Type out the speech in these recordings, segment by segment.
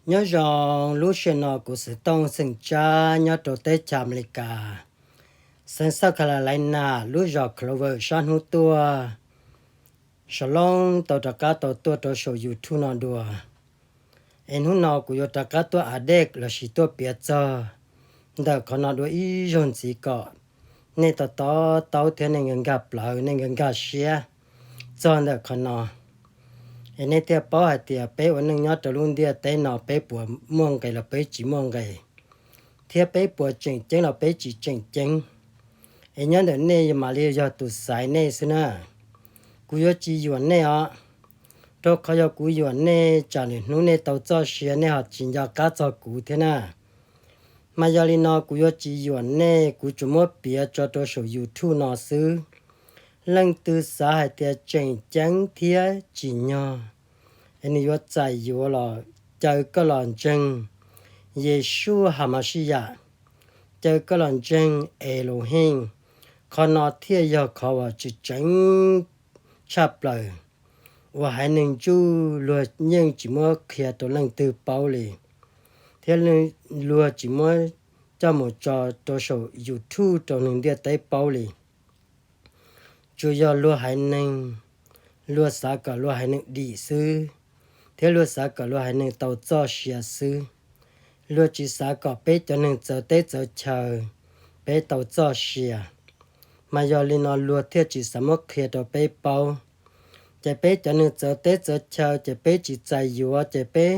Nyob zoo, lub sij hawm no kuv Xwm Tooj xeem Tsab nyob rau teb chaws Amelikas, xeev South Carolina, lub zos Clover sab hnub tuaj, Soo Loob tau rov qab tau tuaj rau saum YouTube no dua. Es hnub no kuv yuav rov qab tuaj update lossis tuaj piav txog ntawm qhov no dua ib zaug ntxiv kom nej to taub thiab nej nkag nkag plawv, nej nkag nkag siab txog ntawm qhov no. Es nej thiaj paub hais tias peb ua neej nyob rau lub ntiaj teb no peb puas muaj nqis los peb tsis muaj nqis, thiab peb puas tseem ceeb los peb tsis tseem ceeb. Es nyob ntawm nej mam li yog tus xaiv nej xwb na. Kuv yuav tsis yuam nej os, rau qhov yog kuv yuam nej tsam lwm hnub nej tau txoj sia nej ho tsis nco qab txog kuv thiab na. Mas yog li no kuv yuav tsis yuam nej, kuv tsuas muab piav tso rau saum YouTube no xwb. Leej twg xav hais tias tseem ceeb thiab tsim nyog, es nws yuav txais yuav los caw koj los ntseeg Yeshua Hamashiyas, caw koj los ntseeg Elohim. Qhov no thiaj yog qhov uas tseem ceeb tshaj plaws uas haiv neeg Jew luag yeej tsis muab qhia rau leej twg paub li, thiab luag tsis muab coj mus tso rau saum YouTube rau neeg ntiaj teb paub li. Tsuas yog luag haiv neeg, luag xav kom luag haiv neeg dim xwb, thiab luag xav kom luag haiv neeg tau txoj sia xwb. Luag tsis xav kom peb cov neeg txawv teb txawv chaw peb tau txoj sia. Mas yog li no luag thiaj tsis xav muab qhia rau peb paub. Ces peb cov neeg txawv teb txawv chaw ces peb tsis txais yuav, ces peb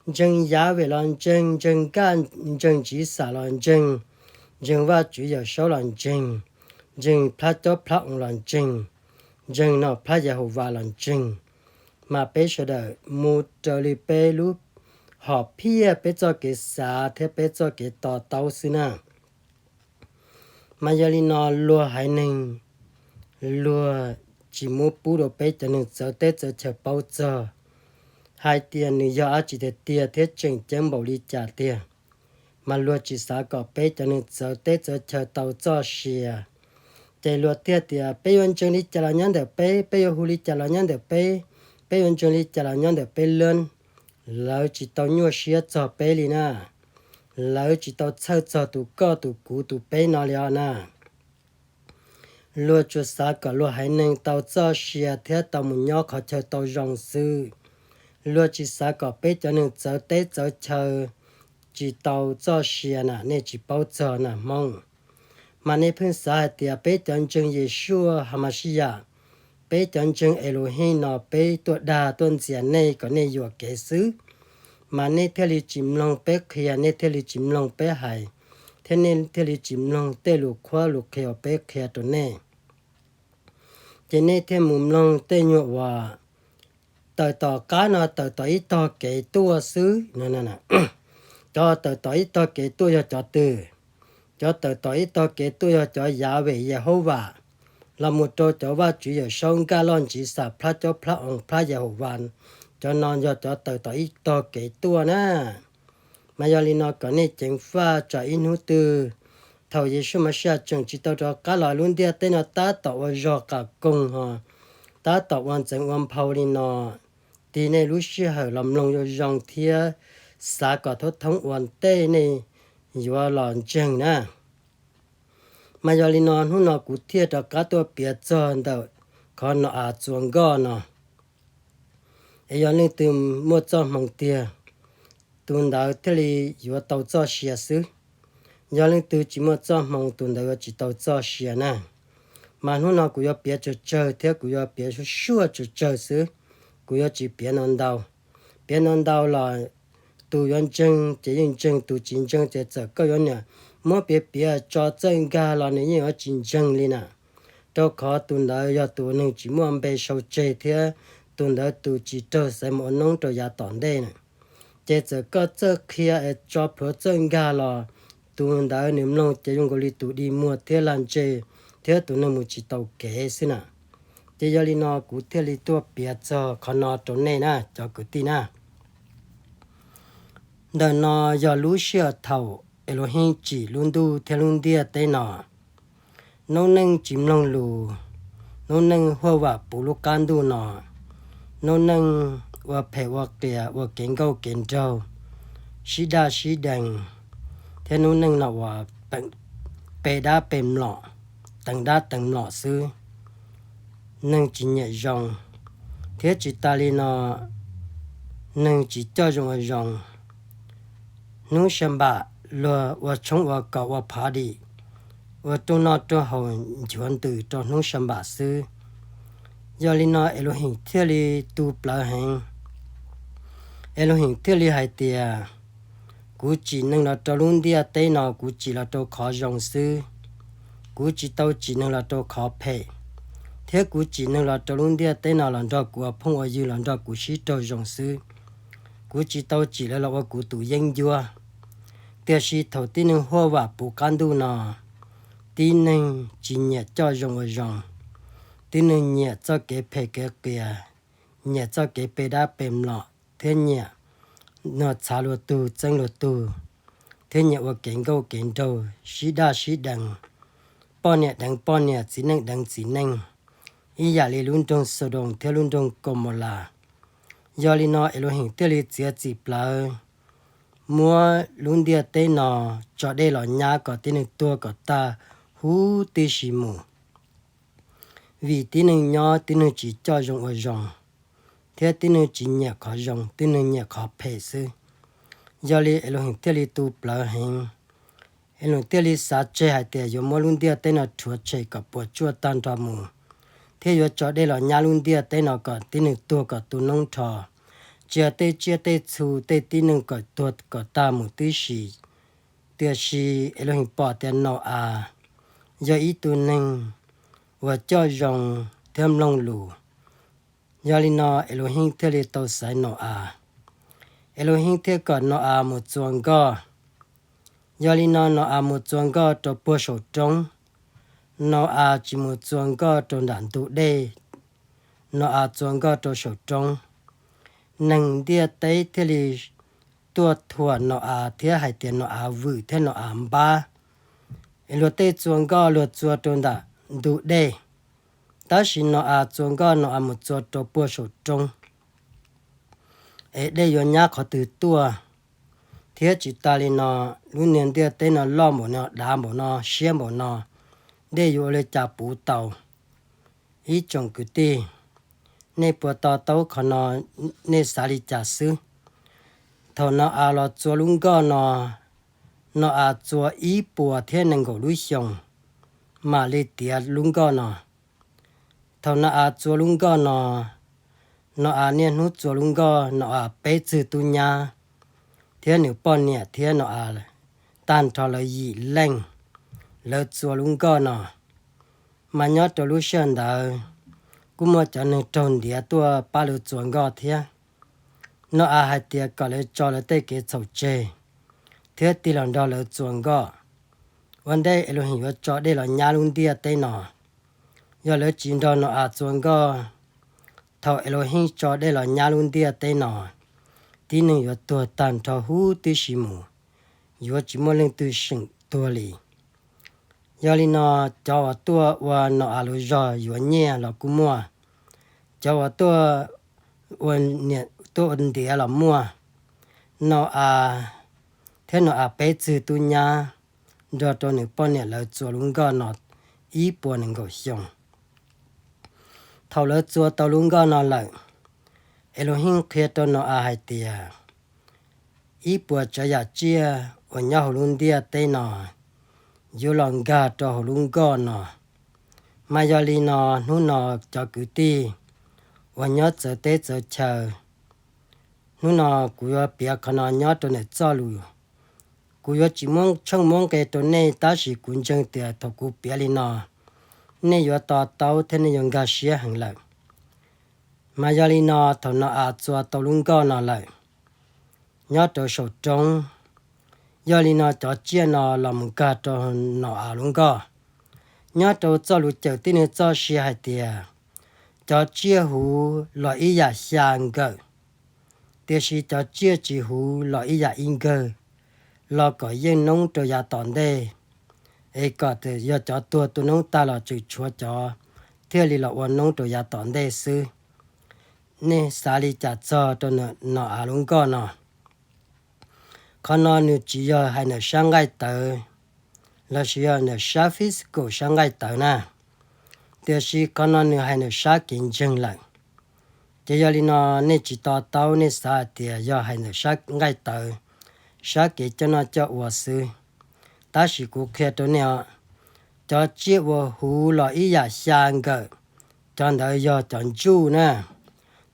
ntseeg Yahweh los ntseeg, ntseeg Nkaj, ntseeg Ntshiv Xam los ntseeg, ntseeg Vajtswv Yawm Saub los ntseeg, ntseeg Plab Caub Plab Oo los ntseeg, ntseeg Noj Plab Yehauvas los ntseeg. Mas peb sawv daws mus raws li peb lub hom phiaj, peb txoj kev xav thiab peb txoj kev to taub xwb na. Mas yog li no luag haiv neeg, luag tsis muab pub rau peb cov neeg txawv teb txawv chaw paub txog hais tias nws yog dab tsi tiag tiag thiab tseem ceeb npaum li cas tiag. Mas luag tsis xav kom peb cov neeg txawv teb txawv chaw tau txoj sia. Ces luag thiaj tias peb yuav ntseeg li cas los nyob ntawm peb, peb yuav hu li cas los nyob ntawm peb, peb yuav ntseeg li cas los nyob ntawm peb leej. Lawv tsis tau nyuaj siab txog peb li na. Lawv tsis tau txhawj txog tus koj tus kuv tus peb no li os na. Luag tsuas xav kom luag haiv neeg tau txoj sia thiab tau mus nyob qhov chaw tau zoo xwb. Luag tsis xav kom peb cov neeg txawv teb txawv chaw tsis tau txoj sia na, nej tsis paub txog na Hmoob. Mas nej pheej xav hais tias peb cov ntseeg Yeshua Hamashiyas, peb cov ntseeg Elohim no peb tuaj dag tuaj ntxias nej kom nej yuam kev xwb. Mas nej thiaj li tsis mloog peb qhia, nej thiaj li tsis mloog peb hais, thiab nej thiaj li tsis mloog tej lus qhuab lus qhia uas peb qhia rau nej. Ces nej thiaj mus mloog tej nyuag uas tawm tom qab no tawm tom ib tog kev tuaj xwb. Cov tawm tom ib tog kev tuaj yog cov twg? Cov tawm tom ib tog kev tuaj yog cov Yahweh Yehauvas, los mus rau cov Vajtswv Yawm Saub Nkaj Loj Ntshiv Xam Plab Caub Plab Oo Plab Yehauvas, cov no yog cov tawm tom ib tog kev tuaj na. Mas yog li no kom nej ceev faj tsam ib hnub twg thaum Yeshua Mashiach tseem tsis tau rov qab los lub ntiaj teb no tab tom ua zog qas koog ho tab tom ua ntxeev ua nphau li no, tig nej lub sij hawm los mloog zoo zoo thiab xav kom thoob thoob ua ntej nej yuav los ntseeg na. Mas yog li no hnub no kuv thiaj rov qab tuaj piav txog ntawm qhov Nau-as txuas nkoj no. Es yog leej twg muaj txoj hmoo tiag, tus ntawd thiaj li yuav tau txoj sia xwb. Yog leej twg tsis muaj txoj hmoo, tus ntawd yuav tsis tau txoj sia na. Mas hnub no kuv yuav piav tsawg tsawg thiab kuv yuav piav suaj suaj tsawg tsawg xwb, kuv yuav tsis piav no ntau. Piav no ntau los tus yuav ntseeg ces yeej ntseeg, tus tsis ntseeg ces txawm koj yuav niam muab piav piav tso txawj nkag los nws yeej yuav tsis ntseeg li na. Rau qhov tus ntawd yog tus neeg tsis muaj npe sau tseg thiab tus ntawd tus tsis raug xaiv mus ua noob rau yav tom ntej na. Ces txawm koj txawj qhia es tso plhuav txawj nkag los tus ntawd nws mloog ces zoo nkaus li tus dig muag thiab lag ntseg thiab tus neeg mus tsis tau kev xwb na. Ces yog li no kuv thiaj li tuaj piav txog qhov no rau nej na cov kwv tij na. Ntawm no yog lub sij hawm thaum Elohim tsim lub ntuj thiab lub ntiaj teb no. Noob neej tsis mloog lus, noob neej huaj vam puv lub qab ntuj no, noob neej ua phem ua qias ua kev nkauj kev nraug, sib daj sib dees, thiab hnub neej no uas pe dab pe mlom, teev dab teev mlom xwb, neeg tsis nyiam zoo, thiab tsis tas li no neeg tsis coj zoo ua zoo. Hnub sab npam luag ua tshoob ua kos ua phav dim, ua rooj noj rooj haus nchuav ntws rau hnub sab npam xwb. Yog li no Elohim thiaj li tu plawv heev. Elohim thiaj li hais tias, kuv tsim neeg los rau lub ntiaj teb no kuv tsim los rau qhov zoo xwb. Kuv tsis tau tsim neeg los rau qhov phem, thiab kuv tsim neeg los rau lub ntiaj teb no los nrog kuv ua phooj ua ywg los nrog kuv sib raug zoo xwb. Kuv tsis tau tsim lawv los ua kuv tus yeeb ncuab. Tiam sis thaum tib neeg huaj vam puv qab ntuj no, tib neeg tsis nyiam coj zoo ua zoo, tib neeg nyiam txoj kev phem kev qias, nyiam txoj kev pe dab pe mlom, thiab nyiam nug txhav luag tug txeeb luag tug, thiab nyiam ua kev nkauj kev nraug, sib daj sib dees, poj niam deev poj niam, txiv neej deev txiv neej, ib yam li lub nroog Xaudoos thiab lub nroog Kaumaulas. Yog li no Elohim thiaj li txiav txim plawv, muab lub ntiaj teb no tso dej los nyab kom tib neeg tuag kom tag huv tib si mus. Vim tib neeg nyob tib neeg tsis coj zoo ua zoo, thiab tib neeg tsis nyiam qhov zoo, tib neeg nyiam qhov phem xwb. Yog li Elohim thiaj li tu plawv heev. Elohim thiaj li xav tseg hais tias yuav muab lub ntiaj teb no rhuav tshem kom puas tsuaj tag nrho mus, thiab yuav tso dej los nyab lub ntiaj teb no kom tib neeg tuag kom tu noob nrho, tsis yog tej tsiaj tej txhu tej tib neeg kom tuag kom tag mus tib si. Tiam sis Elohim pom tias Nau-as yog ib tug neeg uas coj zoo thiab mloog lus. Yog li no Elohim thiaj li tau xaiv Nau-as. Elohim thiaj kom Nau-as mus txua nkoj. Yog li no Nau-as mus txua nkoj rau puag saum roob. Nau-as tsis mus txua nkoj rau nram ntug dej, Nau-as txua nkoj rau saum roob. Neeg ntiaj teb thiaj li tuaj thuam Nau-as thiab hais tias Nau-as vwm thiab Nau-as npab. Es luag tej txua nkoj luag txua rau nram ntug dej, tab sis Nau-as txua nkoj Nau-as mus txua rau puag saum roob. Es dej yuav nyab qhov twg tuaj? Thiab tsis tas li no, lub niag ntiaj teb no loj npaum no, dav npaum no, siab npaum no, dej yuav ua li cas puv tau? Ib tsoom kwv tij, nej puas to taub qhov no? Nej xav li cas xwb? Thaum Nau-as los txua lub nkoj no, Nau-as txua ib puas thiab nees nkaum lub xyoos mam li tiav lub nkoj no. Thaum Nau-as txua lub nkoj no, Nau-as niaj hnub txua lub nkoj, Nau-as peb txwg tub nyab thiab nws poj niam thiab Nau-as tag nrho lawv yim leej, lawv txua lub nkoj no. Mas nyob rau lub sij hawm ntawd, kuj muaj cov neeg raug ntiav tuaj pab lawv txua nkoj thiab. Nau-as hais tias kom lawv tso lawv tej kev txhaum tseg thiab tig los nrog lawv txua nkoj. Ua ntej Elohim yuav tso dej los nyab lub ntiaj teb no, yog lawv tsis nrog Nau-as txua nkoj, thaum Elohim tso dej los nyab lub ntiaj teb no, tib neeg yuav tuag tag nrho huv tib si mus, yuav tsis muaj leej twg seem tuag li. Yog li no, cov uas tuaj ua Nau-as lub zog yuav nyiaj los kuj muaj, cov uas tuaj ua, tuaj ua ntiav los muaj. Nau-as thiab Nau-as peb txwg tub nyab nrog rau nws poj niam lawv txua lub nkoj no ib puas nees nkaum xyoo. Thaum lawv txua tau lub nkoj no lawm, Elohim qhia rau Nau-as hais tias, ib puas tsav yam tsiaj uas nyob hauv lub ntiaj teb no yuav los nkag rau hauv lub nkoj no. Mas yog li no, hnub no cov kwv tij uas nyob txawv teb txawv chaw, hnub no kuv yuav piav qhov no nyob rau ntawm txoj lus. Kuv yuav tsis muab tsheej muab nqe rau nej, tab sis kuv ntseeg tias thaum kuv piav li no, nej yuav to taub thiab nej yuav nkag siab heev lawm. Mas yog li no, thaum Nau-as txua tau lub nkoj no lawm, nyob rau saum roob, yog li no cov tsiaj no los mus nkag rau Nau-as lub nkoj. Nyob rau txoj lus cawm tib neeg txoj sia hais tias, cov tsiaj huv los ib yam xya nkawm, tiam sis cov tsiaj tsis huv los ib yam ib nkawg, los kom yeej noob rau yav tom ntej, es kom yog cov tuag tu noob tag los tseem tshuav cov thiaj li los ua noob rau yav tom ntej xwb. Nej xav li cas txog rau Nau-as lub nkoj no? Qhov no nws tsis yog hais ntawm sab nqaij tawv lossis yog ntawm sab physical sab nqaij tawv na, tiam sis qhov no nws hais ntawm sab kev ntseeg lawm. Ces yog li no nej tsis to taub, nej xav hais tias yog hais ntawm sab nqaij tawv, sab kev coj noj coj ua xwb. Tab sis kuv qhia rau nej os, cov tsiaj uas huv los ib yam xya nkawm, cov ntawd yog cov ntsuj na.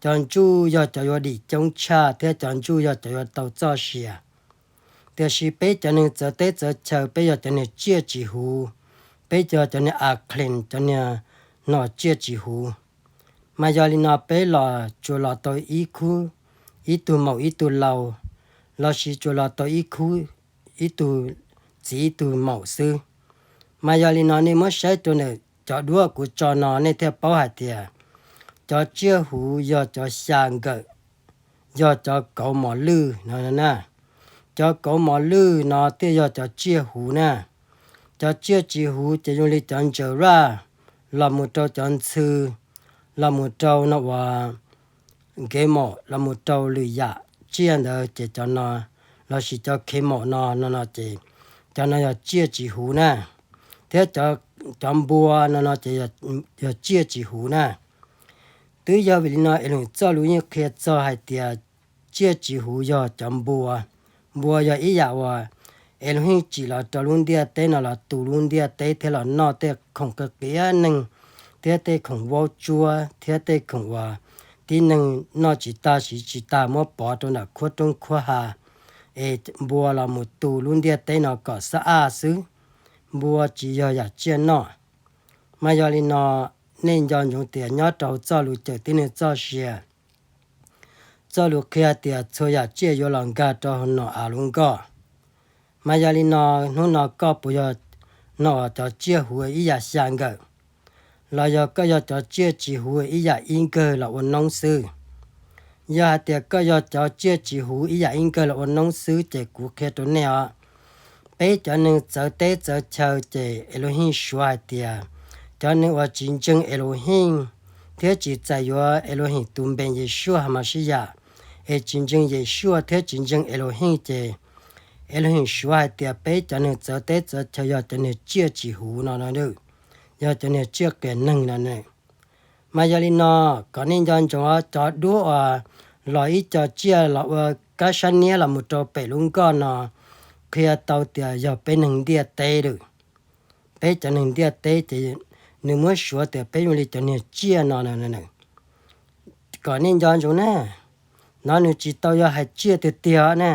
Cov ntsuj yog cov yuav dim coob tshaj thiab cov ntsuj yog cov yuav tau txoj sia. Tiam sis peb cov neeg txawv teb txawv chaw peb yog cov niag tsiaj tsis huv, peb yog cov niag unclean, cov niag nom tsiaj tsis huv. Mas yog li no peb los tsuas los tau ib khub, ib tug maum ib tug laus, lossis tsuas los tau ib khub, ib tug txiv ib tug maum xwb. Mas yog li no nej muab saib rau ntawm cov duab kuv tso no nej thiaj paub hais tias cov tsiaj huv yog cov xya nkawm, yog cov kauv mos lwj no na. Cov kauv mos lwj no thiaj yog cov tsiaj huv na. Cov tsiaj tsis huv ces zoo li cov ntsaws raj, los mus rau cov ntxhw, los mus rau no uas nkev maum, los mus rau lwm yam tsiaj ntawd ces cov no, lossis cov khev maum no no no ces cov no yog tsiaj tsis huv na. Thiab cov npua no no ces yog tsiaj tsis huv na. Twb yog vim li no es lwm txoj lus yeej qhia txog hais tias tsiaj tsis huv yog cov npua. Npua yog ib yam uas Elohim tsim los rau lub ntiaj teb no los tu lub ntiaj teb thiab los noj tej khoom qias qias neeg, thiab tej khoom vaub tsuab, thiab tej khoom uas tib neeg noj tsis tag siv tsis tag muab pov rau ntawm khuab roob khuab hav, es npua los mus tu lub ntiaj teb no kom xab aj xwb. Npua tsis yog yam tsiaj noj. Mas yog li no, nej nco ntsoov tias nyob rau txoj lus cawm tib neeg txoj sia, txoj lus qhia tias txhua yam tsiaj yuav los nkag rau hauv nom av lub nkoj. Mas yog li no, hnub no koj puas yog no cov tsiaj huv ib yam xya nkawm, los yog koj yog cov tsiaj tsis huv ib yam ib nkawg los ua noob xwb? Yog hais tias koj yog cov tsiaj tsis huv ib yam ib nkawg los ua noob xwb ces kuv qhia rau nej os, peb cov neeg txawv teb txawv chaw ces Elohim suav hais tias cov neeg uas tsis ntseeg Elohim thiab tsis txais yuav Elohim tus npe Yeshua Hamashiach, es tsis ntseeg Yeshua thiab tsis ntseeg Elohim ces Elohim suav hais tias peb cov neeg txawv teb txawv chaw yog cov niag tsiaj tsis huv no no, yog cov niag tsiaj qias neeg no na. Mas yog li no, kom nej nco ntsoov cov duab uas los ib co tsiaj los ua kab sab niab los mus rau pem lub nkoj no, qhia tau tias yog peb neeg ntiaj teb lawm. Peb cov neeg ntiaj teb ces nws muab suav tias peb zoo li cov niag tsiaj no na. Kom nej nco ntsoov na, no nws tsis tau yog hais tsiaj tiag tiag na,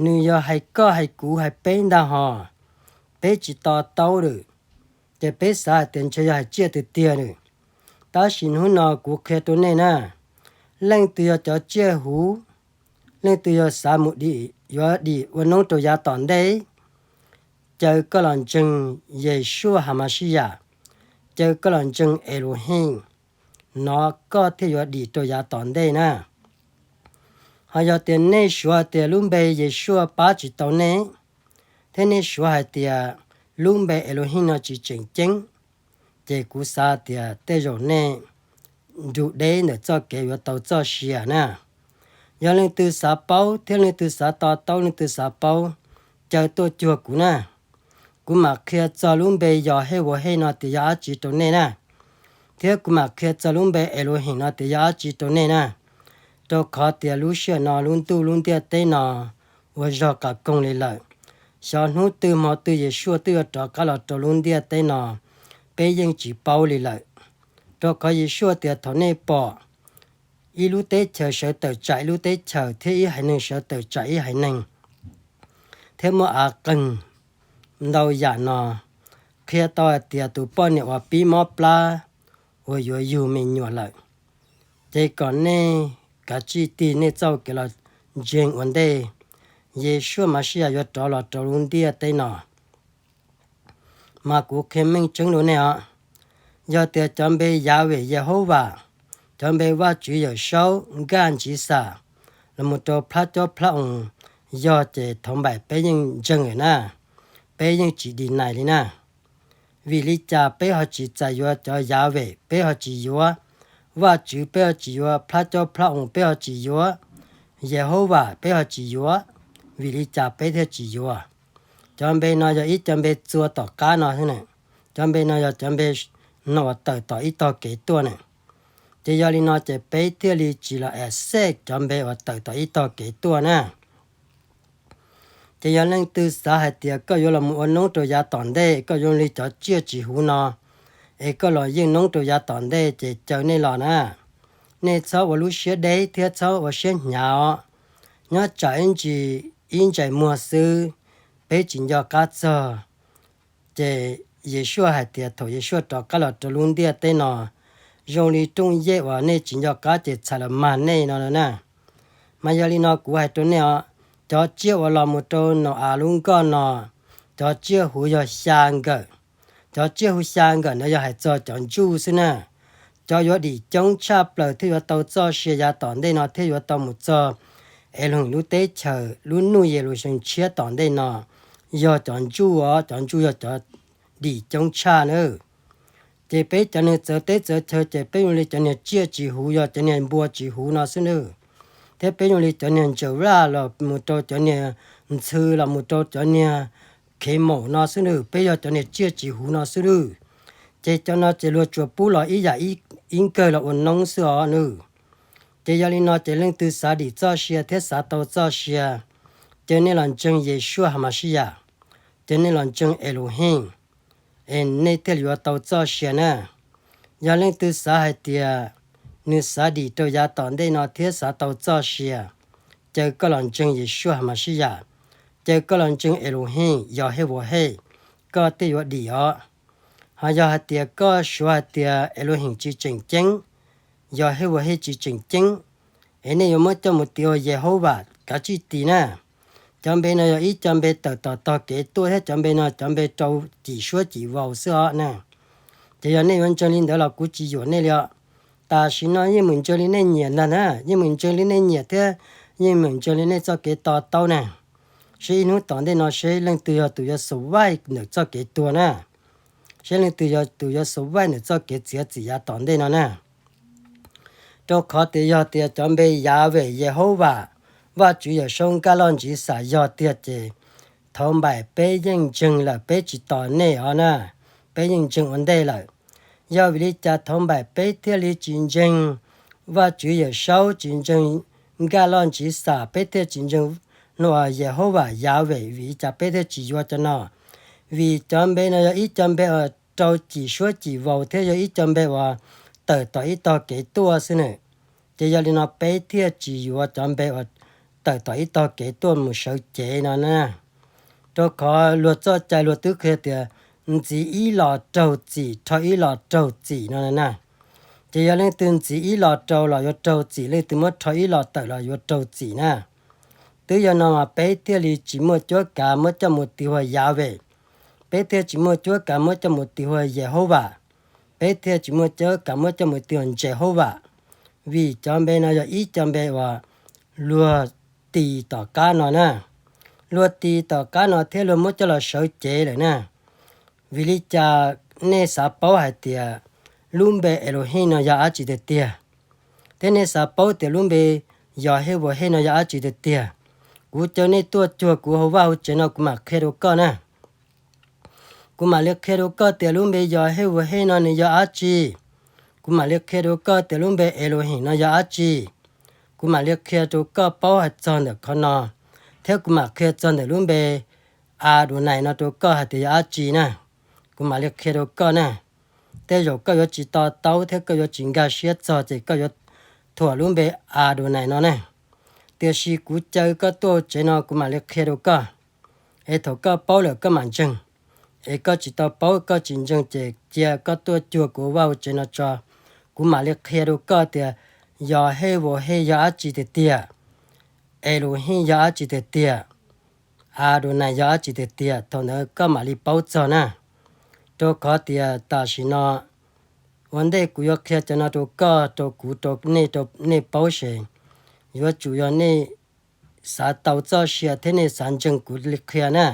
nws yog hais koj hais kuv hais peb ntag hos. Peb tsis to taub lawm, ces peb xav hais tias ntshe yog hais tsiaj tiag tiag lawm. Tab sis hnub no kuv qhia rau nej na, leej twg yog cov tsiaj huv, leej twg yog xav mus dim, yuav dim ua noob rau yav tom ntej, caw koj los ntseeg Yeshua Hamashiach, caw koj los ntseeg Elohim, no koj thiaj yuav dim rau yav tom ntej na. Ho yog tias nej suav tias lub npe Yeshua pab tsis tau nej, thiab nej suav hais tias lub npe Elohim no tsis tseem ceeb, ces kuv xav tias tej zaum nej nrug deb ntawm txoj kev yuav tau txoj sia na. Yog leej twg xav paub thiab leej twg xav to taub, leej twg xav paub, caw tuaj cuag kuv na. Kuv mam qhia txog lub npe Yog Hej Ua Hej no tias yog dab tsi rau nej na, thiab kuv mam qhia txog lub npe Elohim no tias yog dab tsi rau nej na. Rau qhov tias lub sij hawm no lub ntuj lub ntiaj teb no ua zog qas koog li lawm. Xyov hnub twg hmo twg Yeshua twb yuav rov qab los rau lub ntiaj teb no, peb yeej tsis paub li lawm. Rau qhov Yeshua tias thaum nej pom ib lub teb chaws sawv tawm tsam ib lub teb chaws thiab ib haiv neeg sawv tawm tsam ib haiv neeg, thiab muaj av qeeg ntau yam no, qhia tau hais tias tus poj niam uas pib mob plab uas yuav yug me nyuam lawm. Ces kom nej kav tsij tig nej txoj kev los ntseeg ua ntej, Yeshua Mashiach yuav rov los rau lub ntiaj teb no. Mas kuv qhia meej tseeb rau nej os, yog tias cov npe Yahweh Yehovas, cov npe Vajtswv Yawmsaub, Nkaj Ntsiv Xam, los mus rau Plab Cob Plab Oo, yog ces thaum npaum peb yeej ntseeg lawm na, peb yeej tsis deny li na. Vim li cas peb ho tsis txais yuav cov Yahweh, peb ho tsis yuav Vajtswv, peb ho tsis yuav Plab Cob Plab Oo, peb ho tsis yuav Yehovas, peb ho tsis yuav? vim li cas peb thiaj tsis yuav? Cov npe no yog ib co npe txua tom qab no xwb na. Cov npe no yog cov npe no uas tawm tom ib tog kev tuaj na. Ces yog li no ces peb thiaj li tsis los accept cov npe uas tawm tom ib tog kev tuaj na. Ces yog leej twg xav hais tias koj yuav los mus ua noob rau yav tom ntej, koj yuav li cov tsiaj tsis huv no, es koj los yeej noob rau yav tom ntej ces caw nej los na. Nej txhob ua lub siab deb thiab txhob ua siab hnyav os. Nyob tsam ib ntsis, ib ntsais muag xwb, peb tsis nco qab txog. Ces Yesuas hais tias thaum Yesuas rov qab los rau lub ntiaj teb no, zoo li rooj yej uas nej tsis nco qab ces txhais los mag nej no na. Mas yog li no kuv hais rau nej os, cov tsiaj uas los mus rau Nau-as lub nkoj no, cov tsiaj huv yog xya nkawm. Cov tsiaj huv xya nkawm no yog hais txog cov ntsuj xwb na. Cov yuav dim coob tshaj plaws thiab yuav tau txoj sia yav tom ntej no thiab yuav tau mus txog Elohim lub teb chaws, lub nuj Yeluxalees tshiab tom ntej no, yog cov ntsuj os, cov ntsuj yog cov dim coob tshaj na. Ces peb cov niag txawv teb txawv chaw ces peb zoo li cov niag tsiaj tsis huv, yog cov niag npua tsis huv no xwb na. Thiab peb zoo li cov niag ntsaws raj los mus rau cov niag ntxhw los mus rau cov niag khev maum no xwb na, peb yog cov niag tsiaj tsis huv no xwb na. Ces cov no ces luag tsuas pub los ib yam ib nkawg los ua noob xwb os na. Ces yog li no ces leej twg xav dim txoj sia thiab xav tau txoj sia, ces nej los ntseeg Yesuas Hamashiyas, ces nej los ntseeg Elohim, es nej thiaj li yuav tau txoj sia na. Yog leej twg xav hais tias nws xav dim rau yav tom ntej no thiab xav tau txoj sia, ces koj los ntseeg Yesuas Hamashiyas, ces koj los ntseeg Elohim, Yog Hej Vos Hej, koj thiaj yuav dim os. Ho yog hais tias koj suav hais tias Elohim tsis tseem ceeb, Yog Hej Vos Hej tsis tseem ceeb, es nej yuav muab coj mus tis ua Yehauvas kav tsij tis na. Cov npe no yog ib co npe tawm tom tog kev tuaj thiab cov npe no cov npe rau cim suab cim vaus xwb os na. Ces yog nej yuav ntseeg li ntawd los kuv tsis yuam nej li os. Tam sim no yeej meem ntseeg li nej nyiam ntag na, yeej meem ntseeg li nej nyiam thiab yeej meem ntseeg li nej txoj kev to taub na. Seb ib hnub tom ntej no seb leej twg yog tus yuav survive ntawm txoj kev tuag na, seb leej twg yog tus yuav survive ntawm txoj kev txiav txim yav tom ntej no na. Rau qhov tias yog tias cov npe Yahweh, Yehauvas, Vajtswv Yawmsaub Nkaj Loj Ntsiv Xam yog tiag ces thaum npaim peb yeej ntseeg lawm, peb tsis tos nej os na, peb yeej ntseeg ua ntej lawm. Yog vim li cas thaum npaim peb thiaj li tsis ntseeg Vajtswv Yawmsaub, tsis ntseeg Nkaj Loj Ntsiv Xam, peb thiaj tsis ntseeg Yehauvas Yahweh, vim li cas peb thiaj tsis yuav cov no? Vim cov npe no yog ib co npe uas rau cim suab cim vaus thiab yog ib co npe uas tawm tom ib tog kev tuaj xwb na. Ces yog li no peb thiaj tsis yuav cov npe uas tawm tom ib tog kev tuaj mus sawv cev no na. Rau qhov luag txoj cai luag twb qhia tias ntxiv ib los raug txim, rho ib los raug txim no na. Ces yog leej twg ntxiv ib los rau los yuav raug txim, leej twg muab rho ib los tawm los yuav raug txim na. Twb yog no mas peb thiaj li tsis muaj cuab kav muab coj mus tis ua Yahweh, peb thiaj tsis muaj cuab kav muab coj mus tis ua Yehauvas, peb thiaj tsis muaj cuab kav muab coj mus tis ua Ntsehauvam. Vim cov npe no yog ib co npe uas luag tis tom qab no na, luag tis tom qab no thiab luag muab coj los sawv cev lawm na. Vim li cas nej xav paub hais tias lub npe Elohim no yog dab tsi tiag tiag? Thiab nej xav paub tias lub npe Yog Hej Vos Hej no yog dab tsi tiag tiag? Kuv caw nej tuaj cuag kuv hauv vaj hauv tsev no kuv mam qhia rau koj na. Kuv mam li qhia rau koj tias lub npe Yog Hej Vos Hej no nws yog dab tsi. Kuv mam li qhia rau koj tias lub npe Elohim no yog dab tsi. Kuv mam li qhia rau koj paub hais txog ntawm qhov no, thiab kuv mam qhia txog ntawm lub npe Adonai no rau koj hais tias yog dab tsi na. Kuv mam li qhia rau koj na. Tej zaum koj yuav tsis to taub thiab koj yuav tsis nkag siab txog ces koj yuav thuam lub npe Adonai no ne. Tiam sis kuv caw koj tuaj tsev no kuv mam li qhia rau koj, es thaum koj paub lawm koj mam ntseeg. Es koj tsis tau paub koj tsis ntseeg ces cia koj tuaj cuag kuv vaj hauv tsev no tso, kuv mam li qhia rau koj tias Yog Hej Vos Hej yog dab tsi tiag tiag, Elohim yog dab tsi tiag tiag, Adonai yog dab tsi tiag tiag, thaum ntawd koj mam li paub txog na. Rau qhov tias tam sim no ua ntej kuv yuav qhia cov no rau koj, rau kuv, rau nej, rau nej paub ces yuav tsum yog nej xav tau txoj sia thiab nej xav ntseeg kuv li qhia na.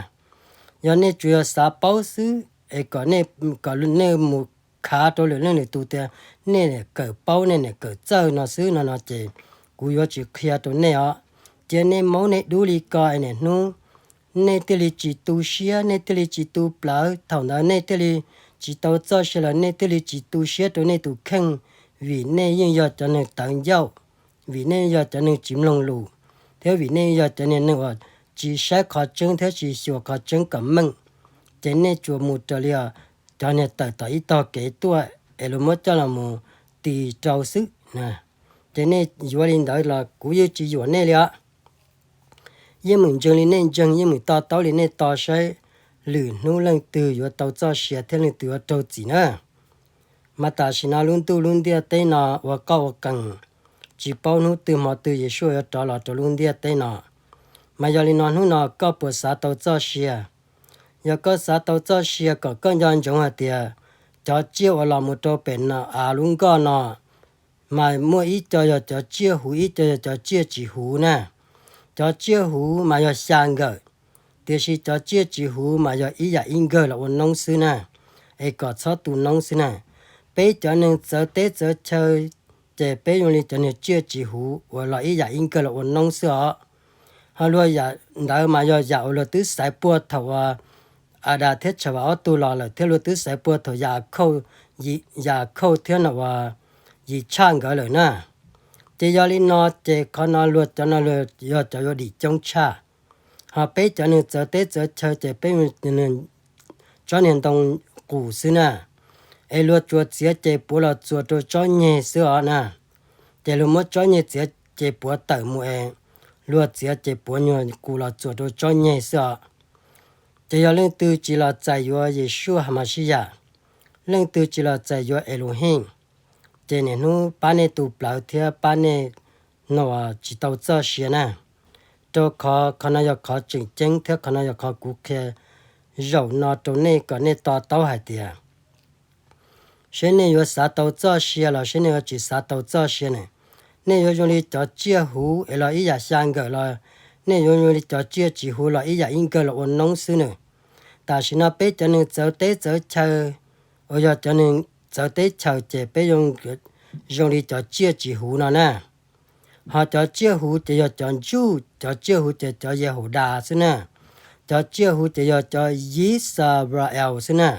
Yog nej tsuas yog xav paub xwb es kom nej, kom nej mus khav rau lwm leej lwm tus tias nej niam kawm paub, nej niam kawm txawj no xwb no no ces kuv yuav tsis qhia rau nej os. Cia nej maub nej dub li ko es niaj hnub nej thiaj li tsis tu siab, nej thiaj li tsis tu plawv. Thaum ntawd nej thiaj li tsis tau txoj sia los nej thiaj li tsis tu siab rau nej tus kheej, vim nej yeej yog cov neeg tawv ncauj, vim nej yog cov neeg tsis mloog lus, thiab vim nej yog cov niag neeg uas tsis saib qhov tseeb thiab tsis xyuas qhov tseeb kom meej. Ces nej tsuas mus raws li cov niag tawm tom ib tog kev tuaj es luag muab coj los mus tis rau xwb. Ces nej yuav li ntawd los kuv yeej tsis yuam nej li os. Yeej meem ntseeg li nej ntseeg, yeej meem to taub li nej to saib lwm hnub leej twg yuav tau txoj sia thiab leej twg yuav raug txim na. Mas tam sim no lub ntuj lub ntiaj teb no ua qoj ua qees, tsis paub hnub twg hmo twg Yeshua yuav rov los rau lub ntiaj teb no. Mas yog li no hnub no koj puas xav tau txoj sia? Yog koj xav tau txoj sia kom koj nco ntsoov hais tias cov tsiaj uas los mus rau pem no av lub nkoj no mas muaj ib co yog cov tsiaj huv, ib co yog cov tsiaj tsis huv na. Cov tsiaj huv mas yog xya nkawm, tiam sis cov tsiaj tsis huv mas yog ib yam ib nkawg los ua noob xwb na, es kom txhob tu noob xwb na. Peb cov neeg txawv teb txawv chaw ces peb zoo li cov niag tsiaj tsis huv uas los ib yam ib nkawg los ua noob xwb os. Ho luag yam ntawd mas yog yam uas luag twb xaiv puag thaum uas Adas thiab Chawva ob tug los lawm thiab luag twb xaiv puag thaum Yakhauj thiab no uas Yitzhaj nkawd lawm na. Ces yog li no ces qhov no luag cov no luag yog cov yuav dim coob tshaj. Ho peb cov neeg txawv teb txawv chaw ces peb tsob niag ntoo qus xwb na, es luag tsuas txiav ces puav los txuas rau tsob nyeg xwb os na. Ces luag muab tsob nyeg txiav ces puav tawm mus es luag txiav ces puav nyuag qus los txuas rau tsob nyeg xwb os. Ces yog leej twg tsis los txais yuav Yeshua Hamashiach, leej twg tsis los txais yuav Elohim, ces niaj hnub pab nej tu plawv thiab pab nej no tsis tau txoj sia na. Rau qhov qhov no yog qhov tseem ceeb thiab qhov no yog qhov kuv qhia zaum no rau nej kom nej to taub hais tias seb nej yuav xav tau txoj sia los seb nej yuav tsis xav tau txoj sia ne. Nej yuav zoo li cov tsiaj huv es los ib yam xya nkawm los nej yuav zoo li cov tsiaj tsis huv los ib yam ib nkawg los ua noob xwb nws. Tam sim no peb cov neeg txawv teb txawv chaw, uas yog cov neeg txawv teb chaws ces peb zoo li cov tsiaj tsis huv no na. Ho cov tsiaj huv ces yog cov ntsuj, cov tsiaj huv ces cov Yehaudas xwb na. Cov tsiaj huv ces yog cov Yisrael xwb na.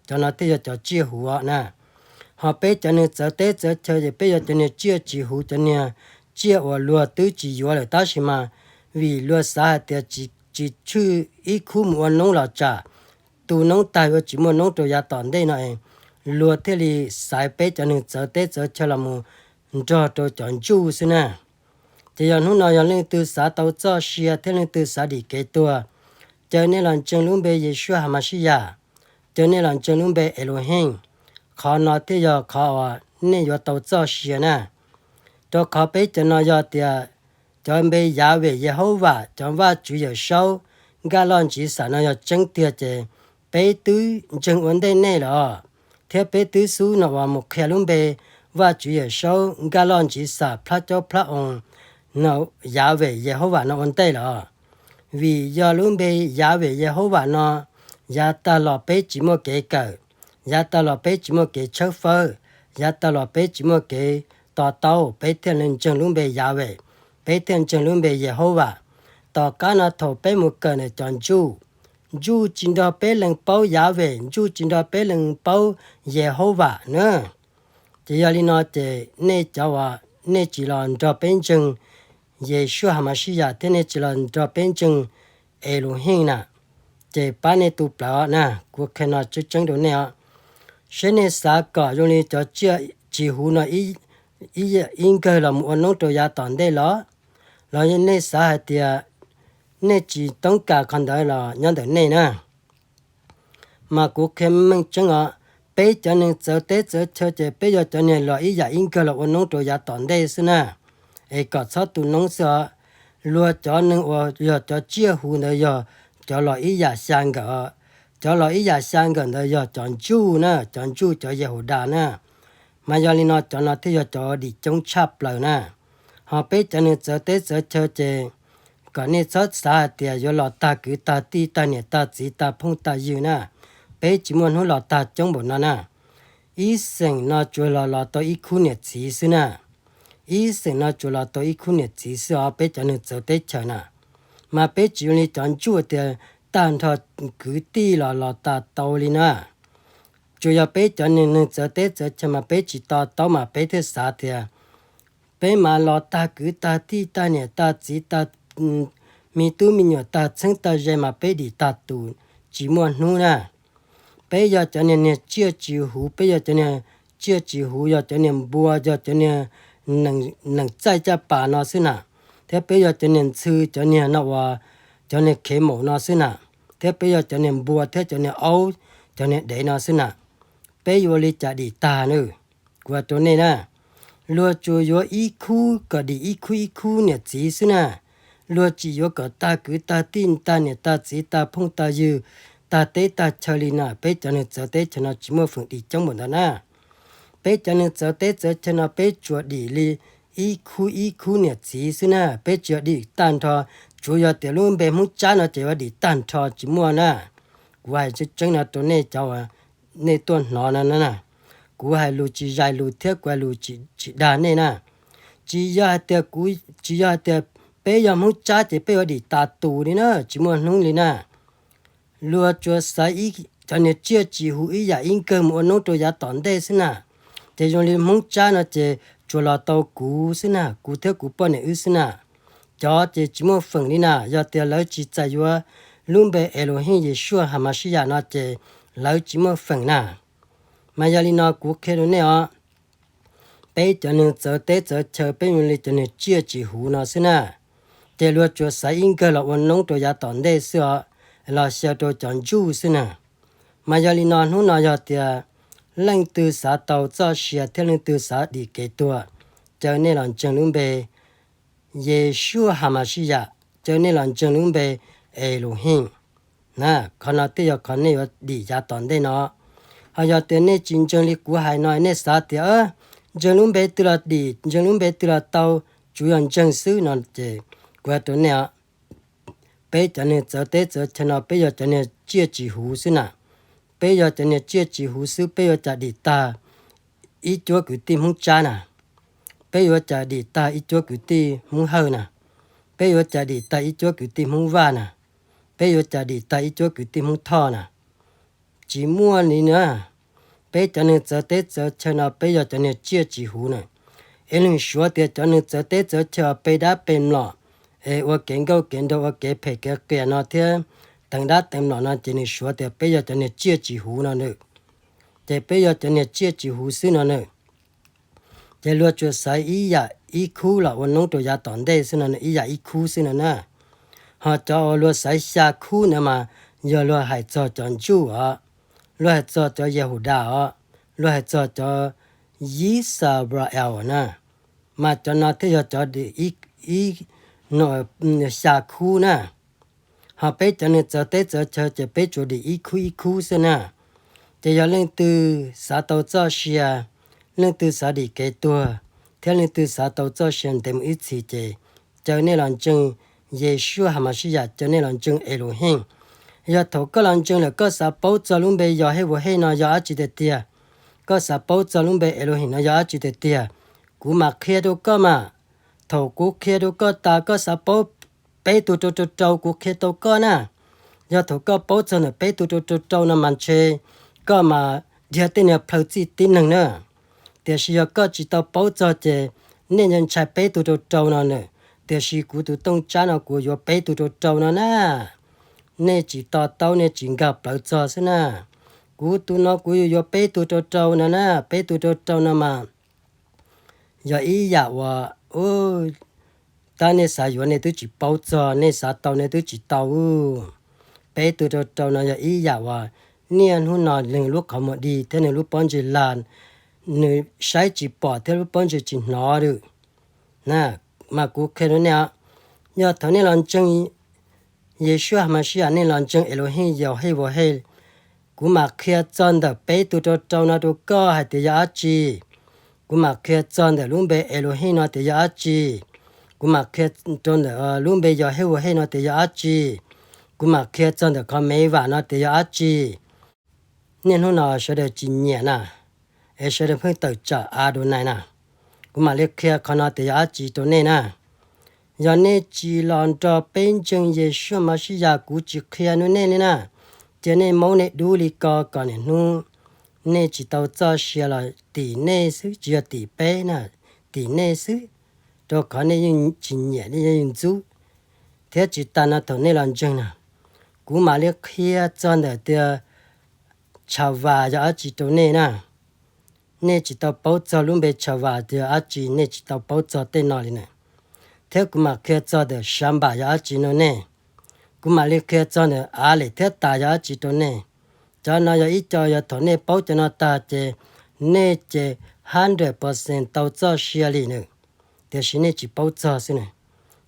Cov no thiaj yog cov tsiaj huv os na. Ho peb cov neeg txawv teb txawv chaw ces peb yog cov niag tsiaj tsis huv, cov niag tsiaj uas luag twb tsis yuav lawm tab sis mas vim luag xav hais tias tsis tshwj ib khub mus ua noob los tsam tu noob tag yuav tsis muaj noob rau yav tom ntej no es luag thiaj li xaiv peb cov neeg txawv teb txawv chaw los mus nrog rau cov ntsuj xwb na. Ces yog hnub no yog leej twg xav tau txoj sia thiab leej twg xav dim kev tuag, caw nej los ntseeg lub npe Yeshua Hamashiach, caw nej los ntseeg lub npe Elohim, qhov no thiaj yog qhov uas nej yuav tau txoj sia na. Rau qhov peb cov no yog tias cov npe Yahweh Yehauvas, cov Vajtswv Yawmsaub Nkaj Loj Ntsiv Xam no yog tseeb tiag ces peb twb ntseeg ua ntej nej lawm, thiab peb twb xub no uas mus qhia lub npe Vajtswv Yawmsaub Nkaj Loj Ntsiv Xam Plab Caub Plab Oo no, Yahweh Yehauvas no ua ntej lawm. Vim yog lub npe Yahweh Yehauvas no, yav tag los peb tsis muaj kev kawm, yav tag los peb tsis muaj kev tshawb fawb, yav tag los peb tsis muaj kev to taub, peb thiaj li ntseeg lub npe Yahweh, peb thiaj ntseeg lub npe Yehauvas. Tom qab no thaum peb mus kawm ntawm cov ntsuj, ntsuj tsis nrog peb lees paub Yahweh, ntsuj tsis nrog peb lees paub Yehauvas na. Ces yog li no ces nej cov uas nej tsis los nrog peb ntseeg Yeshua Hamashiach thiab nej tsis los nrog peb ntseeg Elohim na, ces pab nej tu plawv na, kuv qhia no tseeb tseeb rau nej os. Seb nej xav kom zoo li cov tsiaj tsis huv no ib nkawg los mus ua noob rau yav tom ntej los, los nej xav hais tias nej tsis toob kas qhov ntawd los nyob ntawm nej na. Mas kuv qhia meej tseeb os, peb cov neeg txawv teb txawv chaw ces peb yog cov niag los ib yam ib nkawg los ua noob rau yav tom ntej xwb na, es kom txhob tu noob xwb os. Luag cov neeg uas yog cov tsiaj huv ntawd yog cov los ib yam xya nkawm os. Cov los ib yam xya nkawm ntawd yog cov ntsuj na, cov ntsuj cov Yehudas na. Mas yog li no cov no thiaj yog cov dim coob tshaj plaws na. Ho peb cov neeg txawv teb txawv chaw ces kom nej txhob xav hais tias yuav los tag kwv tag tij tag niam tag txiv tag phooj tag ywg na. Peb tsis muaj hnub los tag coob npaum no na. Ib xeem no tsuas los los tau ib khub niam txiv xwb na. Ib xeem no tsuas los tau ib khub niam txiv xwb os, peb cov neeg txawv teb chaws na. Mas peb tsis zoo li cov ntsuj tias tag nrho kwv tij los los tas tau li na. Tsuas yog peb cov neeg txawv teb txawv chaw mas peb tsis to taub mas peb thiaj xav tias peb mas los tag kwv tag tij tag niam tag txiv tag me tub me nyuam tag txheeb tag ze mas peb dim tag tus tsis muaj hnub na. Peb yog cov niag niag tsiaj tsis huv, peb yog cov niag tsiaj tsis huv, yog cov niag npua, yog cov niag neem txaij caj pas no xwb na. Thiab peb yog cov niag ntxhw, cov niag no uas cov niag khev maum no xwb na. Thiab peb yog cov niag npua thiab cov niag aub, cov niag dev no xwb na. Peb yuav ua li cas dim tag na? Kuv hais rau nej na, luag tsuas yuav ib khub kom dim ib khub ib khub niam txiv xwb na. Luag tsis yuav kom tag kwv tag tij tag niam tag txiv tag phooj tag ywg tag teb tag chaw li na. Peb cov neeg txawv teb chaws no tsis muaj feem dim coob npaum ntawd na. Peb cov neeg txawv teb txawv chaw no peb tsuas dim li ib khub ib khub niam txiv xwb na. Peb tsis yuav dim tag nrho, tsuav yog tias lub npe Hmoob Tsab no ces yuav dim tag nrho tsis muaj na. Kuv hais tseeb tseeb no rau nej cov uas nej tuaj hnov no na. Kuv hais lus tsis zais lus thiab kuv hais lus tsis dag nej na. Tsis yog hais tias kuv, tsis yog hais tias peb yog Hmoob Tsab ces peb yuav dim tas tus li na, tsis muaj hnub li na. Luag tsuas xaiv cov niag tsiaj tsis huv ib yam ib nkawg mus ua noob rau yav tom ntej xwb na. Ces zoo li Hmoob Tsab no ces tsuas los tau kuv xwb na, kuv thiab kuv poj niam wb xwb na. Cov ces tsis muaj feem li na, yog tias lawv tsis txais yuav lub npe Elohim Yeshua Hamashiach no ces lawv tsis muaj feem na. Mas yog li no kuv qhia rau nej os, peb cov neeg txawv teb txawv chaw peb zoo li cov niag tsiaj tsis huv no xwb na. Ces luag tsuas xaiv ib nkawg los ua noob rau yav tom ntej xwb os, los xyaw rau cov ntsuj xwb na. Mas yog li no hnub no yog tias leej twg xav tau txoj sia thiab leej twg xav dim kev tuag, caw nej los ntseeg lub npe Yeshua Hamashiach, caw nej los ntseeg lub npe Elohim. Na, qhov no twb yog qhov nej yuav dim yav tom ntej no. Ho yog tias nej tsis ntseeg li kuv hais no, nej xav tias ntseeg lub npe twg los dim, ntseeg lub npe twg los tau, tsuav yog ntseeg xwb no ces kuv hais rau nej os, peb cov neeg txawv teb txawv chaw no peb yog cov niag tsiaj tsis huv xwb na. Peb yog cov niag tsiaj tsis huv xwb, peb yuav cas dim tag ib cuab kwv tij Hmoob Tsab na? Peb yuav cas dim tag ib cuab kwv tij Hmoob Hawj na? Peb yuav cas dim tag ib cuab kwv tij Hmoob Vaj na? Peb yuav cas dim tag ib cuab kwv tij Hmoob Thoj na? Tsis muaj li na. Peb cov neeg txawv teb txawv chaw no peb yog cov niag tsiaj tsis huv na. Es nws suav tias cov neeg txawv teb txawv chaw pe dab pe mlom, es ua kev nkauj kev nraug, ua kev phem kev qias no thiab teev dab teev mlom no ces nws suav tias peb yog cov niag tsiaj tsis huv no na. Ces peb yog cov niag tsiaj tsis huv xwb no na. Ces luag tsuas xaiv ib yam ib khub los ua noob rau yav tom ntej xwb no, ib yam ib khub xwb no na. Ho cov uas luag xaiv xya khub ntawd mas yog luag hais txog cov ntsuj os, luag hais txog cov Yehudas os, luag hais txog cov Yisrael na. Mas cov no thiaj yog cov ib, ib, xya khub na. Ho peb cov neeg txawv teb txawv chaw ces peb tsuas dim ib khub ib khub xwb na. Ces yog leej twg xav tau txoj sia, leej twg xav dim kev tuag, thiab leej twg xav tau txoj sia ntev mus ib txhis ces caw nej los ntseeg Yeshua Hamashiach, caw nej los ntseeg Elohim. Yog thaum koj los ntseeg lawm koj xav paub txog lub npe Yos Hej Vos Hej no yog dab tsi tiag tiag, koj xav paub txog lub npe Elohim no yog dab tsi tiag tiag, kuv mam qhia rau koj mas. Thaum kuv qhia rau koj tas koj xav paub peb tug rau rau rau kuv qhia tau koj na. Yog thaum koj paub txog ntawm peb tug rau rau rau no mas ntshe koj mas dhia tej niag plhaw txij tib neeg na. Tiam sis yog koj tsis tau paub txog ces nej ntshai peb tug rau rau no na. Tiam sis kuv tus tooj tsab no kuv yuav peb tug rau rau no na. Nej tsis to taub nej tsis nkag plawv txog xwb na. Kuv tus no kuv yuav yuav peb tug rau rau no na, peb tug rau rau no mas yog ib yam uas tab nej xav yuav nej twb tsis paub txog, nej xav tau nej twb tsis tau. Peb tug rau rau no yog ib yam uas niaj hnub no nws lub qhov muag dig thiab nws lub pob ntseg lag, nws saib tsis pom thiab lub pob ntseg tsis hnov lawm. Na, mas kuv qhia rau nej os, yog thaum nej los ntseeg Yeshua Hamashiach, nej los ntseeg Elohim Yos Hej Vos Hej, kuv mam qhia txog ntawm peb tug rau rau no rau koj hais tias yog dab tsi. Kuv mam qhia txog ntawm lub npe Elohim no tias yog dab tsi. Kuv mam qhia rau ntawm lub npe Yos Hej Vos Hej no tias yog dab tsi. Kuv mam qhia txog ntawm qhov me vam no tias yog dab tsi. Niaj hnub no sawv daws tsis nyiam na, es sawv daws pheej tawm tsam Adonai na. Kuv mam li qhia qhov no tias yog dab tsi rau nej na. Yog nej tsis los nrog peb ntseeg Yeshua Mashiach, kuv tsis qhia nej li na, cia nej maub nej dub li ko kom niaj hnub nej tsis tau txoj sia los tim nej xwb, tsis yog tim peb na, tim nej xwb, rau qhov nej yeej tsis nyiam, nej yeej ntxub thiab tsis tas no thaum nej los ntseeg na. Kuv mam li qhia txog ntawm tias Tshav Vas yog dab tsi rau nej na. Nej tsis tau paub txog lub npe Tshav Vas yog dab tsi, nej tsis tau paub txog tej no li na. Thiab kuv mam qhia txog ntawm Shabbat yog dab tsi rau nej. Kuv mam li qhia txog ntawm Alex thiab Tas yog dab tsi rau nej. Cov no yog ib co, yog thaum nej paub cov no tag ces nej ces hundred percent tau txoj sia li na. Tiam sis nej tsis paub txog xwb na.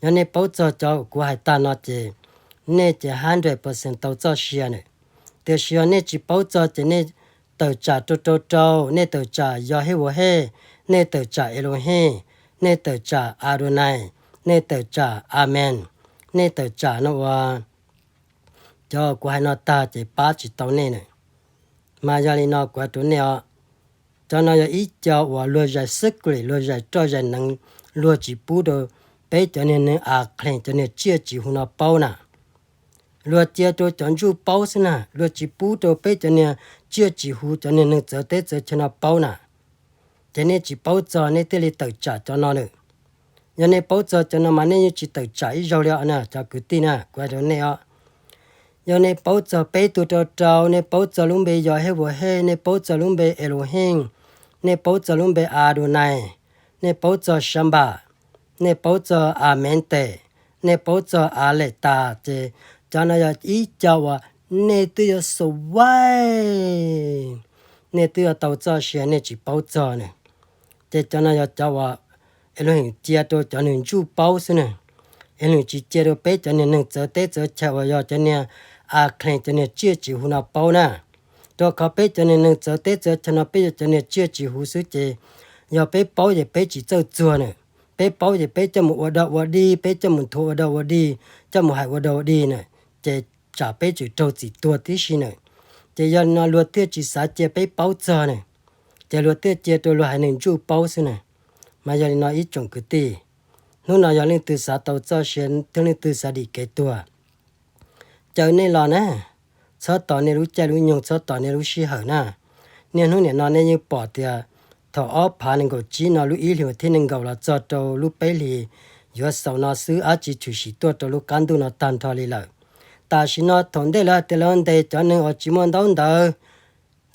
Yog nej paub txog cov kuv hais tag no ces nej ces hundred percent tau txoj sia na. Tiam sis yog nej tsis paub txog ces nej tawm tsam rau rau rau, nej tawm tsam Yog Hej Vos Hej, nej tawm tsam Elohim, nej tawm tsam Adonai, nej tawm tsam Amen, nej tawm tsam no ua, cov kuv hais no tag ces pab tsis tau nej na. Mas yog li no kuv hais rau nej os, cov no yog ib co uas luag zais xwb kuli, luag zais roj zais neev, luag tsis pub rau peb cov niag neeg a qhees cov niag tsiaj tsis huv no paub na. Luag cia rau cov ntsuj paub xwb na, luag tsis pub rau peb cov niag tsiaj tsis huv, cov niag neeg txawv teb txawv chaw no paub na. Ces nej tsis paub txog nej thiaj li tawm tsam cov no na. Yog nej paub txog cov no mas nej yeej tsis tawm tsam ib zaug li os na cov kwv tij na, kuv hais rau nej os. Yog nej paub txog peb tug rau rau, nej paub txog lub npe Yog Hej Vos Hej, nej paub txog lub npe Elohim, nej paub txog lub npe Adonai, nej paub txog Shabbat, nej paub txog Amente, nej paub txog Alex Tas, ces cov no yog ib co uas nej twb yuav survive, nej twb yuav tau txoj sia nej tsis paub txog na. Ces cov no yog cov uas Elohim cia rau cov niag ntsuj paub xwb na. Elohim tsis cia rau peb cov niag neeg txawv teb txawv chaw uas yog cov niag a qhees cov niag tsiaj tsis huv no paub na. Rau qhov peb cov niag neeg txawv teb txawv chaw no peb yog cov niag tsiaj tsis huv xwb ces yog peb paub ces peb tsis txawj txuag na. Peb paub ces peb coj mus ua dog ua dig, peb coj mus nthuav ua dog ua dig, coj mus hais ua dog ua dig na, ces tsam peb tseem raug txim tuag tib si na. Ces yog li no luag thiaj tsis xav cia peb paub txog na, ces luag thiaj cia rau luag haiv neeg ntsuj paub xwb na. Mas yog li no ib tsoom kwv tij, hnub no yog leej twg xav tau txoj sia thiab leej twg xav dim kev tuag, caw nej los na, txhob tos nej lub caij lub nyoog, txhob tos nej lub sij hawm na. Niaj hnub nim no nej yeej pom tias thaum ob phav nees nkaum tsib no lub ib hlis thiab nees nkaum los txog rau lub peb hlis yuav xaus no xwb dab tsi tshwm sim tuaj rau lub qab ntuj no tag nrho li lawm. Tam sim no thaum ntej lawv hais tias lawv ntes cov neeg uas tsis muaj ntaub ntawv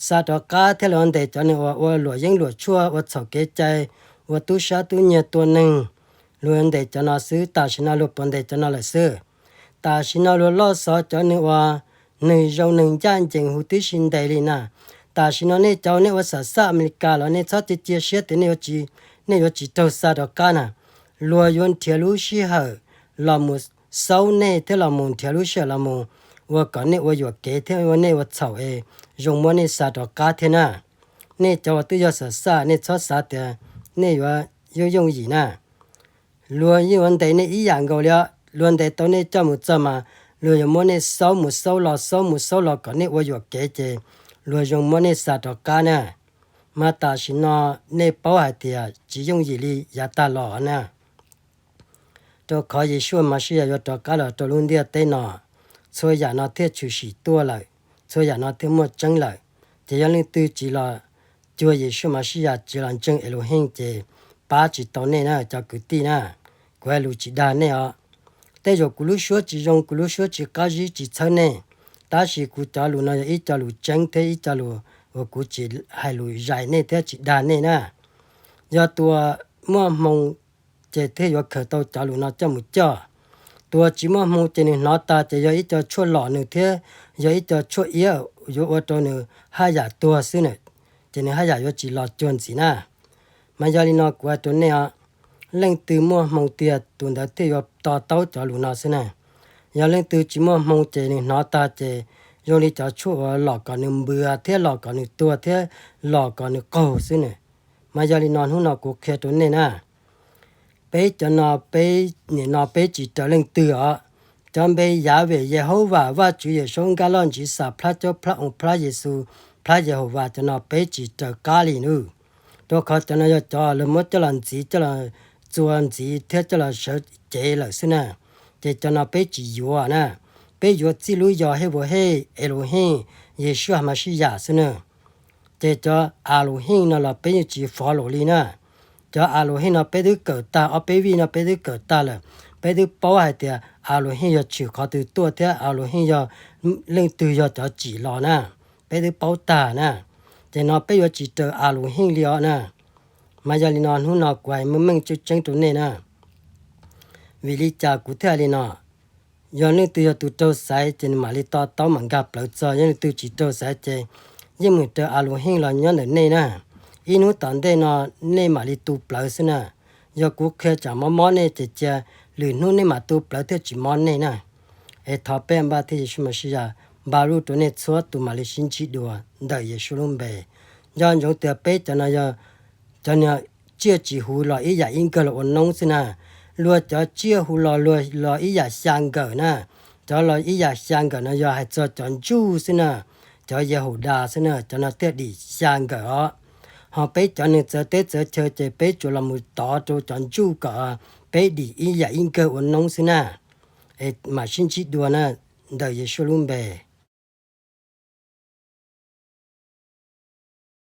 xa rov qab thiab lawv ntes cov neeg uas ua luam yeeb luam tshuaj, ua txhaum kev cai, ua tub sab tub nyiag tua neeg, luag ntes cov no xwb, tam sim no luag puas ntes cov no lawm xwb? Tam sim no luag loj xov cov neeg uas neeg zoo neeg ncaj ncees huv tib si ntes li na. Tam sim no nej cov nej ua xam xaj Amelikas los nej txhob cia cia siab tias nej yuav tsis raug xa rov qab na. Luag yuav nrhiav lub sij hawm los mus xaub nej thiab los mus nrhiav lub sij hawm los mus ua kom nej ua yuam kev thiab ua nej ua txhaum es zoo muab nej xa rov qab thiab na. Nej cov uas twb yog xam xaj nej txhob xav tias nej yuav yooj yooj yim na. Luag yeej yuav ntes nej ib yam nkaus li os. Luag ntes tau nej coj mus txog mas luag yuav muab nej xaub mus xaub los, xaub mus xaub los kom nej ua yuam kev ces luag zoo muab nej xa rov qab na. Mas tam sim no nej paub hais tias tsis yooj yim li yav tag los na. Rau qhov Yeshua Mashiach yuav rov qab los rau lub ntiaj teb no, txhua yam no thiaj tshwm sim tuaj lawm, txhua yam no thiaj muaj tseeb lawm. Ces yog leej twg tsis los cuag Yeshua Mashiach, tsis los ntseeg Elohim ces pab tsis tau nej na cov kwv tij na. Kuv hais lus tsis dag nej os. Tej zaum kuv lub suab tsis zoo, kuv lub suab tsis qab zib tsis txhawb nej, tab sis kuv cov lus no yog ib co lus tseeb thiab ib co lus uas kuv tsis hais lus zais nej thiab tsis dag nej na. Yog tus uas muaj hmoo ces thiaj yuav khaws tau cov lus no coj mus coj. Tus uas tsis muaj hmoo ces nws hnov tag ces yog ib co tshuaj lom nws thiab yog ib co tshuaj iab yuav ua rau nws haj yam tuag xwb na, ces nws haj yam yuav tsis los cuag ntxiv na. Mas yog li no kuv hais rau nej os, leej twg muaj hmoo tiag tus ntawd thiaj yuav to taub cov lus no xwb na. Yog leej twg tsis muaj hmoo ces nws hnov tag ces zoo li cov tshuaj uas lom kom nws npws thiab lom kom nws tuag thiab lom kom nws qaug xwb na. Mas yog li no hnub no kuv qhia rau nej na, peb cov no peb nim no peb tsis raws leej twg os. Cov npe Yahweh, Yehovas, Vajtswv, Yawm Saub, Nkaj Loj, Ntsiv Xas, Plab Caub, Plab Oo, Plab Yexus, Plab Yehauvas, cov no peb tsis raws qab li nawb. Rau qhov cov no yog cov lawv muab coj los ntxiv, coj los txua ntxiv thiab coj los sawv cev lawm xwb na. Ces cov no peb tsis yuav na. Peb yuav txij lub yog He vua Hej, Elohim, Yeshua Mashiach xwb na. Ces cov Aluhim no los peb yeej tsis fov lus li na. Cov Aluhim no peb twb kawm tag, ob peb vij no peb twb kawm tag lawm. Peb twb paub hais tias Aluhim yog tshwm qhov twg tuaj thiab Aluhim yog leej twg yog cov tsim los na. Peb twb paub tag na. Ces no peb yuav tsis raws Aluhim li os na. Mas yog li no hnub no kuv hais meej meej tseeb tseeb rau nej na. Vim li cas kuv thiaj hais li no? Yog leej twg yog tus raug xaiv ces nws mam li to taub mam nkag plawv txog, yog leej twg tsis raug xaiv ces yeej meem raws Aluhim los nyob ntawm nej na. Ib hnub tom ntej no nej mam li tu plawv xwb na. Yog kuv qhia tsam mob mob nej ces cia lwm hnub nej mam tu plawv thiaj tsis mob nej na. Es thov peb npaj thiab Yeshua Mashiach npaj lub rau nej txhua tus mam li sib ntsib dua ntawm Yeshua lub npe. Nco ntsoov tias peb cov no yog cov niag tsiaj tsis huv los ib yam ib nkawg los ua noob xwb na. Luag cov tsiaj huv los luag los ib yam xya nkawm na. Cov los ib yam xya nkawm no yog hais txog cov ntsuj xwb na, cov Yehaudas xwb na, cov no thiaj dim xya nkawm os. Ho peb cov neeg txawv teb txawv chaw ces peb tsuas los mus tov rau cov ntsuj kom peb dim ib yam ib nkawg ua noob xwb na. Es mam sib ntsib dua na, ntawm Yeshua lub npe.